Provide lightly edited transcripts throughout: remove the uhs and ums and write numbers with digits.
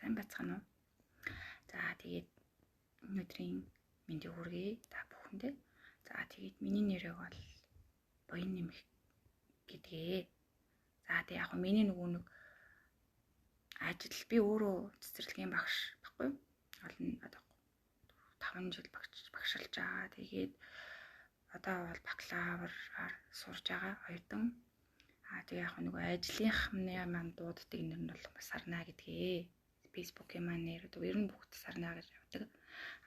Сайн байцгаана уу? За тэгээд өнөөдрийн мэндийг хүргэе та бүхэндээ. За тэгээд миний нэрийг бол Буян нэмэх гэдгээ. За тэгээд яг миний нөгөө нэг ажил би өөрөө цэцэрлэгийн багш баггүй юу? Олон одоо 5 жил багшилж байгаа. Тэгээд одоо бол бакалавраар сурж байгаа оюутан. Аа тэгээ яг нөгөө ажлынхны маань дууддаг нэр нь бол Сарна гэдгээ. Facebook-ийн маань нэр одоо ер нь бүгд Сарна гэж явдаг.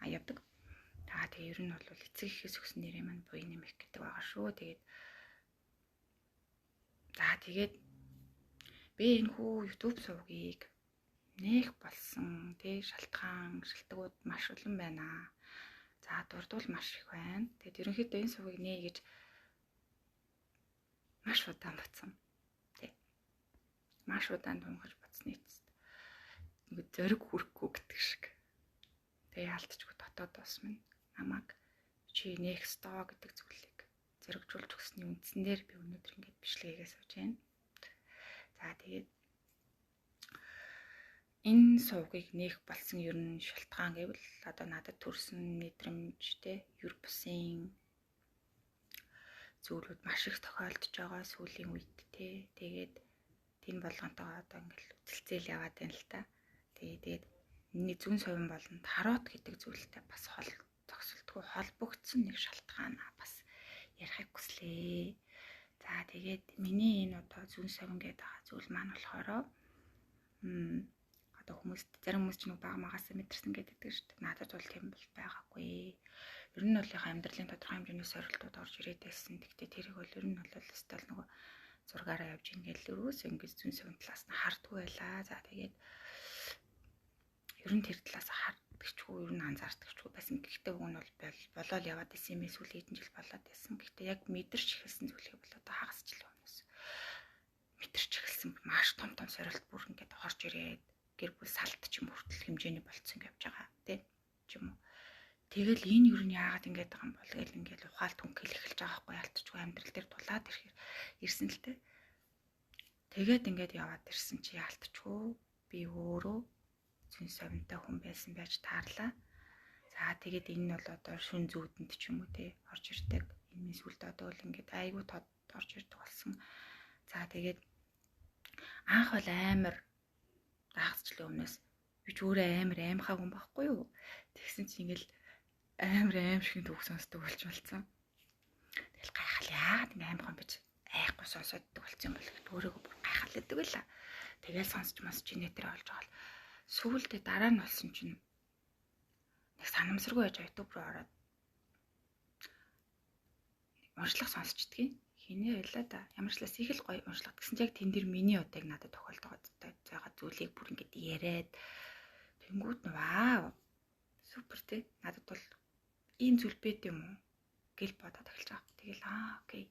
А явдаг. Аа тэгээ ер нь бол эцэг эхээс өгсөн нэрээ маань Буян нэмэх гэдэг байгаа шүү. Тэгээд за тэгээд би энэ хүү YouTube сувгийг нээх болсон тий шалтгаан шалтгууд маш олон байна. За дурдвал маш их байна. Тэгээд ерөнхийдөө энэ сувгийг нээ гэж маш удаан бодсон. Тий. Маш удаан тунхаж бодсны эцэст нэг зориг хүрэхгүй гэдэг шиг. Тэгээ яалтчгүй дотоод бас минь намайг чи нээх ёстой гэдэг зүйлийг зоригжуулж өгсөний үндсэн дээр би өнөөдөр ингэж бичлэгээгээ сууж байна. За тэгээд энэ сувгийг нээх болсон ер нь шалтгаан гэвэл одоо надад төрсэн мэдрэмж те ер бусын зүйлүүд маш их тохиолдож байгаа сүүлийн үед те. Тэгээд тийм болгонтойгоо одоо ингээл үзэлцээл яваад байна л та. Тэгээд миний зүүн совин болон тарот гэдэг зүйлтэй бас хол зогсолтгүй холбогдсон нэг шалтгаан бас ярихыг хүслээ. За тэгээд миний энэ одоо зүүн совин гэдэг байгаа зүйл маань болохоор одоо хүмүүс зарим хүмүүс ч нэг баг магаасаа мэдэрсэн гэдэг шүү дээ. Надад бол тийм бол байгаагүй. Ер нь бол яг амьдралын тодорхой хэмжээний сорилтууд орж ирээд байсан. Гэхдээ тэрийг бол ер нь бол өстөл нөгөө зургаараа явж ингээл өрөөсөө ингэж зүүн совин талаас нь хардггүй байлаа. За тэгээд ер нь тэр талаас хардгчгүй, ер нь анзаардагчгүй байсан. Гэхдээ уг нь бол болоод яваад исэн юм сүүлийн хэдэн жил болоод байсан. Гэхдээ яг мэдэрч эхэлсэн зүйлийг бол одоо хагас жилийн өмнөөс мэдэрч эхэлсэн. Маш том том сорилт бүр ингээд орж ирээд гэр бүл салт ч юм хүртэл хэмжээний болцсон явж байгаа тий ч юм уу. Тэгэл энэ юу нь яагаад ингэж байгаа юм бол гэл ингээл ухаал түнхэл эхэлж байгаа байхгүй ялтчгүй амьдрал дээр тулаад ирэхээр ирсэн л дээ. Тэгээд ингээд яваад ирсэн чи ялтчгүй би өөрөө зүүн совинтой хүн байсан байж таарлаа. За тэгээд энэ нь бол одоо шүн зүүдэнд ч юм уу те орж ирдэг. Энэ минь сүлд одоо л ингээд айгүй тод орж ирдэг болсон. За тэгээд анх бол амар дагцчлын өмнөөс би ч өөрөө амар аймхаа хүн байхгүй юу. Тэгсэн чи ингээл амар аим шиг түүх сонсдог болчихсон. Тэгэл гайхал яагаад ингээ аймхан бич айхгүй сонсоод болсон юм бол гэт өөрөөгөө бүр гайхал гэдэг байла. Тэгэл сонсч мас чи нэтэр олж байгаа л сүүлдээ дараа нь болсон чинь нэг санамсаргүй байж YouTube руу ороод уншлах сонсчдгийг хинээ байлаа да. Ямар ч лас их л гоё уншлах гэсэн чи яг тэн дээр миний одоо яг надад тохиолдоод байгаа зүйлийг бүр ингээд яриад тэнгууд нь вау супер те надад бол ийм зүйл байд юм уу гэл бодоод эхэлж байгаа. Тэгэл аа окей.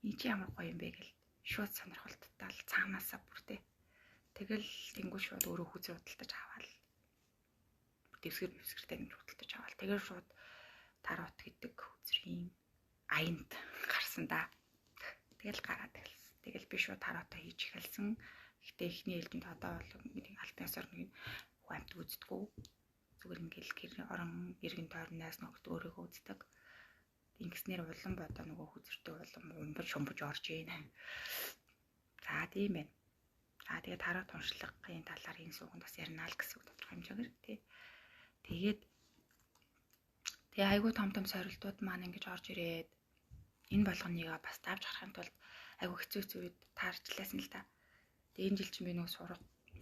Энэ чи ямар гоё юм бэ гэл шууд сонирхолтой л цаанаасаа бүр те. Тэгэл тэнгуү шууд өөрөө хүзээ худалдаж аваал. Дэвсгэр дэвсгэртэй нэг худалдаж аваал. Тэгэл шууд тарот гэдэг хүзрийн аянд гарсан да. Тэгэл гараад эхэлсэн. Тэгэл би шууд таротоо хийж эхэлсэн. Гэхдээ эхний ээлжинд одоо бол нэг алтан ёсоор нэг амьд үздэггүй. Зүгээр ингээл гэр орон эргэн тойрноос нөхд өөрийгөө үздэг. Ингэснээр улам бодоо нөгөө хүзэртэй улам умбаж шумбаж орж ийн. За тийм байна. За тэгээд тарот уншлагын талаар энэ сууганд бас ярина л гэсэн үг тодорхой хэмжээгээр тий. Тэгээд тэгээ айгүй том том сорилтууд маань ингэж орж ирээд энэ болгоныг бас давж гарахын тулд айгүй хэцүү хэцүү үед таарчлаасан л та. Тэгээ энэ жил чинь би нөгөө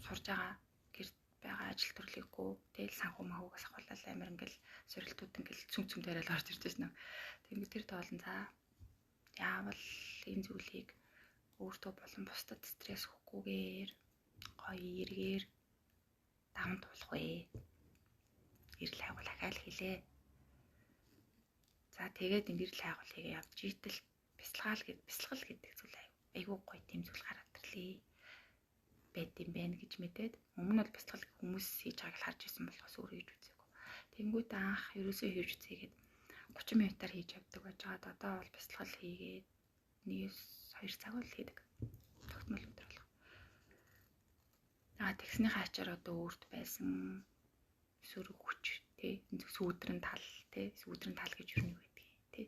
сурж байгаа гэрт байгаа ажил төрлийггүй тэгэл санхүү махуугаас ахуулаад амар ингээл сорилтууд ингээл цөм цөм дээрэл орж ирж байсан. Тэг тэр тоолн за яавал энэ зүйлийг өөртөө болон бусдад стресс өгөхгүйгээр гоё эргээр даван туулах вэ. Эрэл хайгуул ахаал хэлээ. За тэгээд энэ гэрэл хайгуулыг явж итэл бясалгал гэдэг зүйл айгүй гоё тийм зүйл гараад ирлээ. Байд юм байна гэж мэдээд өмнө нь бол бясалгал хүмүүс хийж байгааг л харж ирсэн болохоос өөрөө хийж үзээгүй. Тэнгүүд анх ерөөсөө хийж үзээгээд 30 минутаар хийж явдаг байж байгаад одоо бол бясалгал хийгээд 1-2 цаг бол хийдэг. Тогтмол өдөр болох. Тэгснийхээ ачаар одоо өөрт байсан сөрөг хүч тий сүүдрэн тал тий сүүдрэн тал гэж юу нэг байдгийг тий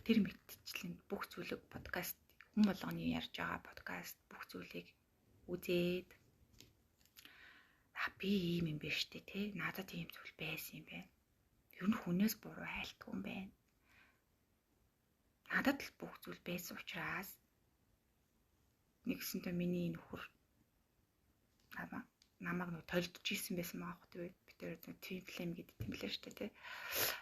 тэр мэтчлэн бүх зүйлийг подкаст хүн болгоны ярьж байгаа подкаст бүх зүйлийг үзээд би ийм юм биш үү тий надад ийм зүйл байсан юм байна. Ер нь хүнээс буруу айлтгүй юм байна. Надад л бүх зүйл байсан учраас нэгсэнтэй миний нөхөр намайг нэг толдож исэн байсан байгаа хөө би тэр twin flame гэдэг юм лээ шүү дээ тий.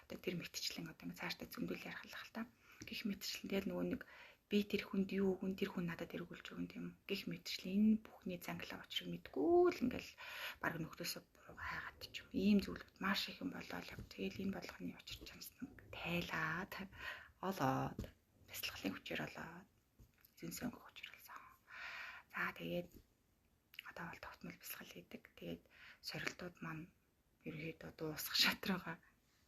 Одоо тэр мэтчлэн одоо ингэ цаашдаа зөндөл ярих л та. Гэх мэтчлэн тэгэл нөгөө нэг би тэр хүнд юу өгөн тэр хүн надад эргүүлж өгөн тийм үү. Гэх мэтчлэн энэ бүхний занглаа учрыг мэдгүй л ингээл баг нөхрөөсөө буруу хайгаад ч юм. Ийм зүйлүүд маш их юм болоо л. Тэгэл энэ болгоны учир чансан тайлаад олоод бясалгалын хүчээр олоод зэн сөнгөх хүчээр олсон. За тэгээд одоо бол тогтмол бясалгал хийдэг. Тэгээд сорилтууд маань ерөнхийдөө дуусах шат руугаа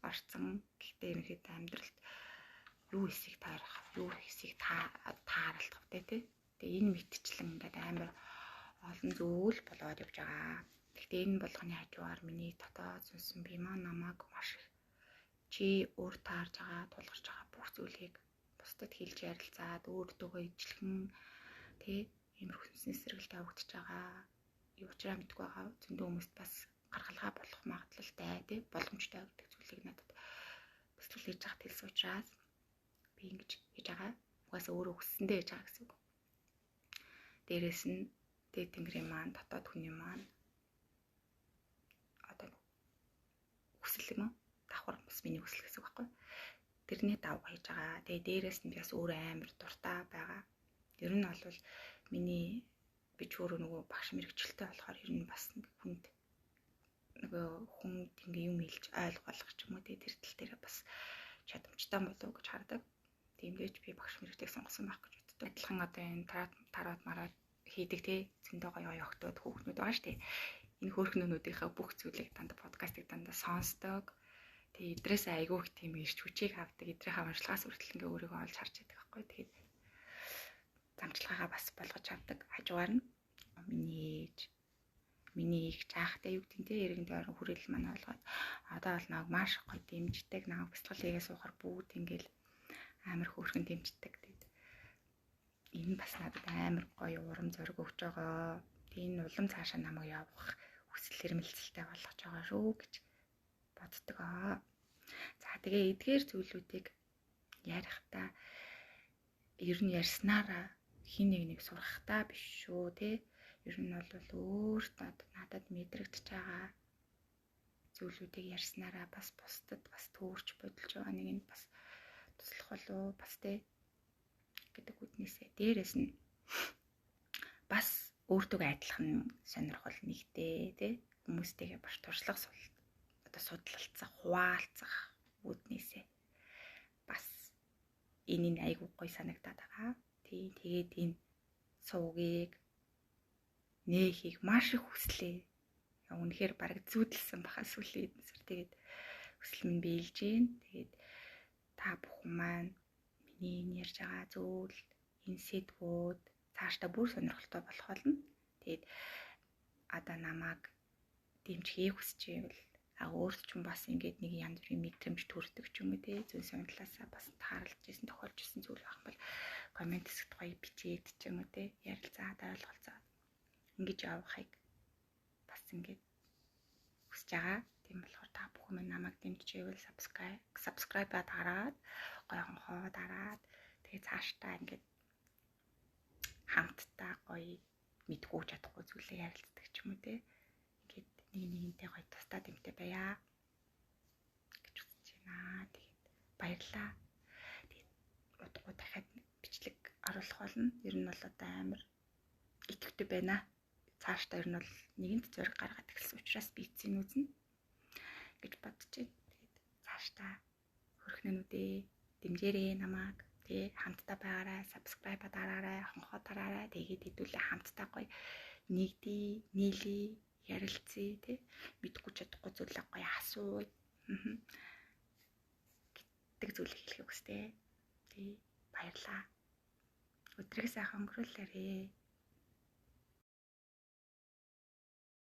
орсон. Гэхдээ ерөнхийдөө амьдралд юу хэсгийг таарах, юу хэсгийг тааралдах вэ тий. Тэгээ энэ мэтчлэн ингээд амар олон зүйл болоод явж байгаа. Гэхдээ энэ болгоны хажуугаар миний дотоод сүнсэн би маань намайг маш их чи өөр таарж байгаа, тулгарч байгаа бүх зүйлийг бусдад хэлж ярилцаад өөртөөгөө ижлэхэн тий иймэрхүү сүнсний сэргэлт авагдчихж байгаа. Юу учраас мэдгүй байгаа. Зөндөө хүмүүст бас гаргалгаа болох магадлалтай тий боломжтой гэдэг зүйлийг надад бясалгал хийж байхад хэлсэн учраас би ингэж хийж байгаа. Угаасаа өөрөө хүссэндээ хийж байгаа гэсэн үг. Дээрээс нь дээд тэнгэрийн маань дотоод хүний маань одоо хүсэл юм уу? Давхар бас миний хүсэл гэсэн үг байхгүй. Тэрний дагуу хийж байгаа. Тэгээ дээрээс нь би бас өөрөө амар дуртай байгаа. Ер нь бол миний би ч өөрөө нөгөө багш мэрэгчлээ болохоор ер нь бас нэг хүнд нөгөө хүнд ингээ юм хэлж ойлгох ч юм уу тэр тал дээр бас чадамжтай болов уу гэж хардаг. Тиймдээч би багш мэрэгчлийг сонгосон байх гэж боддог. Адилхан одоо энэ тараад мараад хийдэг те зөндөө гоё гоё охтууд хүүхнүүд байгаа шүү дээ. Энэ хөөрхнүүдийнхээ бүх зүйлийг дандаа подкастыг дандаа сонсдог. Тэгээ эдрээс айгүйх тийм ирч хүчийг авдаг. Эдрийнхээ уншлагаас хүртэл ингээ өөрийгөө олж харж байдаг байхгүй. Тэгээд замчлагаагаа бас болгож авдаг. Хажуугаар нь миний ээж, миний их жаахтай юу гэдэг нь те эргэн тойрон хүрээлэл маань ойлгоод одоо бол намайг маш гоё дэмждэг. Намайг бясалгал хийгээ суухаар бүгд ингээл амар хөөрхөн дэмждэг. Тэгээд энэ бас надад амар гоё урам зориг өгч байгаа. Тэгээд энэ улам цаашаа намайг явах хүсэл эрмэлзэлтэй болгож байгаа шүү гэж боддог. За тэгээ эдгээр зүйлүүдийг ярихдаа ер нь ярьснараа хин нэг нэг сургахтаа биш шүү те. Ер нь бол өөртөө надад мэдрэгдэж байгаа зүйлүүдийг ярьснараа бас бусдад бас төөрч бодолж байгаа нэг нь бас туслах болов бас те гэдэг үднээсээ дээрээс нь бас өөртөө адилхан сонирхол нэгтэй те хүмүүстэйгээ бас туршлага одоо судлалцах, хуваалцах үүднээсээ бас энэ нь айгүй гоё санагдаад байгаа. Тий, тэгээд энэ суугийг нээхийг маш их хүслээ. Үнэхээр бараг зүүдэлсэн баха сүүлийн хэдэн сар. Тэгээд хүсэл минь биелж гин. Тэгээд та бүхэн маань миний энэ ярьж байгаа зүйл, энэ сэдвүүд цаашдаа бүр сонирхолтой болох болно. Тэгээд одоо намайг дэмжихийг хүсэж байвал өөрт ч бас ингээд нэг янз бүрийн мэдрэмж төрдөг ч юм уу те зүйн сонирхлаасаа бас тааралж исэн тохиолж исэн зүйл байх юм бол коммент хэсэгт гоё бичээд ч юм уу те ярилцаад ойлголцоод ингэж явахыг бас ингээд хүсэж байгаа. Тийм болохоор та бүхэн минь намайг дэмжиж байвал subscribe-а дараад гоё хонхоо дараад тэгээ цаашдаа ингээд хамтдаа гоё мэдгүй чадахгүй зүйлээ ярилцдаг ч юм уу те ингээд нэг нэгнтэй гоё тусдаа дэмтэй байя гэж үзэж байна. Тэгээд баярлаа. Тэгээд удахгүй дахиад бичлэг оруулах болно. Ер нь бол одоо амар идэвхтэй байна. Цаашдаа ер нь бол нэгэнт зориг гаргаад эхэлсэн учраас би эцсийн үзнэ гэж бодож байна. Тэгээд цаашдаа хөрхнөнүүдээ дэмжээрэй намайг. Тэ хамтдаа байгаарай, subscribe дараарай, хонхоо дараарай. Тэгээд хэдүүлээ хамтдаа гоё нэгдий, нийлээ, ярилцъя тий. Мэдгүй чадахгүй зүйлээ гоё асууя. Гэдэг зүйлийг хэлэхийг хүсдэг. Тий. Баярлаа. Өдрийг сайхан өнгөрүүлээрэй.